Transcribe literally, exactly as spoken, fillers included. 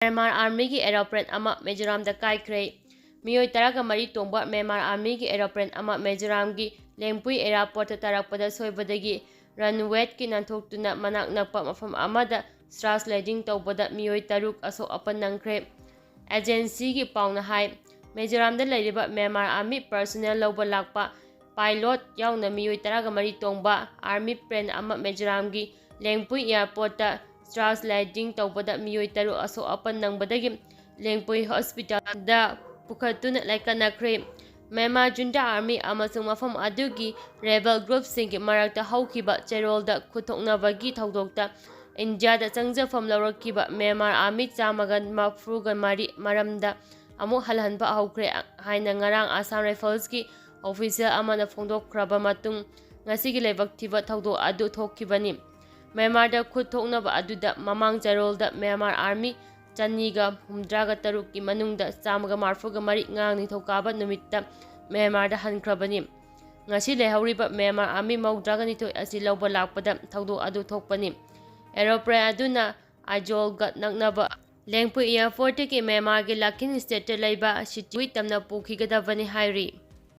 Myanmar ꯑꯥꯔꯃꯤꯒꯤ aeroplane ꯑꯃ ꯃꯤꯖꯣꯔꯥꯝꯗ ꯀꯥꯏꯈ꯭ꯔꯦ꯫ ꯃꯤꯑꯣꯏ ꯇꯔꯥꯒ ꯃꯔꯤ ꯇꯣꯡꯕ ꯃ꯭ꯌꯥꯟꯃꯥꯔ ꯑꯥꯔꯃꯤꯒꯤ ꯑꯦꯔꯣꯄ꯭ꯂꯦꯟ ꯑꯃ ꯃꯤꯖꯣꯔꯥꯝꯒꯤ ꯂꯦꯡꯄꯨꯏ ꯑꯦꯌꯥꯔꯄꯣꯔꯠꯇ ꯇꯥꯔꯛꯄꯗ ꯁꯣꯏꯕꯗꯒꯤ ꯔꯟꯋꯦꯠꯀꯤ ꯅꯥꯟꯊꯣꯛꯇꯨꯅ ꯃꯅꯥꯛ ꯅꯛꯄ ꯃꯐꯝ ꯑꯃꯗ ꯁ꯭ꯔꯥꯁ ꯂꯦꯟꯗꯤꯡ ꯇꯧꯕꯗ ꯃꯤꯑꯣꯏ ꯇꯔꯨꯛ ꯑꯁꯣꯛ ꯑꯄꯟ ꯅꯪꯈ꯭ꯔꯦ꯫ ꯑꯦꯖꯦꯟꯁꯤꯒꯤ ꯄꯥꯎꯅ ꯍꯥꯏ, ꯃꯤꯖꯣꯔꯥꯝꯗ ꯂꯩꯔꯤꯕ ꯃ꯭ꯌꯥꯟꯃꯥꯔ ꯑꯥꯔꯃꯤ ꯄꯔꯁꯣꯅꯦꯜ ꯂꯧꯕ ꯂꯥꯛꯄ ꯄꯥꯏꯂꯣꯠ ꯌꯥꯎꯅ ꯃꯤꯑꯣꯏ ꯇꯔꯥꯒ ꯃꯔꯤ ꯇꯣꯡꯕ ꯑꯥꯔꯃꯤ ꯄ꯭ꯂꯦꯟ ꯑꯃ ꯃꯤꯖꯣꯔꯥꯝꯒꯤ ꯂꯦꯡꯄꯨꯏ ꯑꯦꯌꯥꯔꯄꯣꯔꯠꯇ ꯁ꯭ꯔꯥꯁ ꯂꯦꯟꯗꯤꯡ ꯇꯧꯕꯗ ꯃꯤꯑꯣꯏ ꯇꯔꯨꯛ ꯑꯁꯣꯛ ꯑꯄꯟ ꯅꯪꯕꯗꯒꯤ ꯂꯦꯡꯄꯨꯏ ꯍꯣꯁꯄꯤꯇꯥꯜꯗ ꯄꯨꯈꯠꯇꯨꯅ ꯂꯥꯏꯀꯠꯅꯈ꯭ꯔꯦ꯫ ꯃ꯭ꯌꯥꯟꯃꯥꯔ ꯖꯨꯟꯇꯥ ꯑꯥꯔꯃꯤ ꯑꯃꯁꯨꯡ ꯃꯐꯝ ꯑꯗꯨꯒꯤ ꯔꯦꯕꯦꯜ ꯒ꯭ꯔꯨꯞꯁꯤꯡꯒꯤ ꯃꯔꯛꯇ ꯍꯧꯈꯤꯕ ꯆꯦꯔꯣꯜꯗ ꯈꯨꯠꯊꯣꯛꯅꯕꯒꯤ ꯊꯧꯗꯣꯛꯇ ꯏꯟꯗꯤꯌꯥꯗ ꯆꯪꯖꯐꯝ ꯂꯧꯔꯛꯈꯤꯕ ꯃ꯭ꯌꯥꯟꯃꯥꯔ ꯑꯥꯔꯃꯤ ꯆꯥꯝꯃꯒ ꯃꯔꯤꯐꯨꯒ ꯃꯔꯤ ꯃꯔꯝꯗ ꯑꯃꯨꯛ ꯍꯜꯍꯟꯕ ꯍꯧꯈ꯭ꯔꯦ ꯍꯥꯏꯅ ꯉꯔꯥꯡ ꯑꯁꯥꯝ ꯔꯥꯏꯐꯜꯁꯀꯤ ꯑꯣꯐꯤꯁꯤꯌꯦꯜ ꯑꯃꯅ ꯐꯣꯡꯗꯣꯛꯈ꯭ꯔꯕ ꯃꯇꯨꯡ ꯉꯁꯤꯒꯤ ꯂꯥꯏꯕꯛ ꯊꯤꯕ ꯊꯧꯗꯣꯛ ꯑꯗꯨ ꯊꯣꯛꯈꯤꯕꯅꯤ꯫ ꯃ꯭ꯌꯥꯟꯃꯥꯔꯗ ꯈꯨꯠ ꯊꯣꯛꯅꯕ ꯑꯗꯨꯗ ꯃꯃꯥꯡ ꯆꯌꯣꯜꯗ ꯃ꯭ꯌꯥꯟꯃꯥꯔ ꯑꯥꯔꯃꯤ ꯆꯅꯤꯒ ꯍꯨꯝꯗ꯭ꯔꯥꯒ ꯇꯔꯨꯛꯀꯤ ꯃꯅꯨꯡꯗ ꯆꯥꯝꯃꯒ ꯃꯔꯤꯐꯨꯒ ꯃꯔꯤ ꯉꯔꯥꯡ ꯅꯤꯡꯊꯧꯀꯥꯕ ꯅꯨꯃꯤꯠꯇ ꯃ꯭ꯌꯥꯟꯃꯥꯔꯗ ꯍꯟꯈ꯭ꯔꯕꯅꯤ꯫ ꯉꯁꯤ ꯂꯩꯍꯧꯔꯤꯕ ꯃ꯭ꯌꯥꯟꯃꯥꯔ ꯑꯥꯔꯃꯤ ꯃꯧꯗ꯭ꯔꯥꯒ ꯅꯤꯊꯣꯏ ꯑꯁꯤ ꯂꯧꯕ ꯂꯥꯛꯄꯗ ꯊꯧꯗꯣꯛ ꯑꯗꯨ ꯊꯣꯛꯄꯅꯤ꯫ ꯑꯦꯔꯣꯄ꯭ꯂꯦꯟ ꯑꯗꯨꯅ ꯑꯥꯏꯖꯣꯜꯒ ꯅꯛꯅꯕ ꯂꯦꯡꯄꯨꯏ ꯑꯦꯌꯥꯔꯄꯣꯔꯠꯇꯒꯤ ꯃ꯭ꯌꯥꯟꯃꯥꯔꯒꯤ ꯂꯥꯀꯤꯟ ꯁ꯭ꯇꯦꯠꯇ ꯂꯩꯕ ꯁꯤꯇꯤꯋꯤ ꯇꯝꯅ ꯄꯨꯈꯤꯒꯗꯕꯅꯤ ꯍꯥꯏꯔꯤ꯫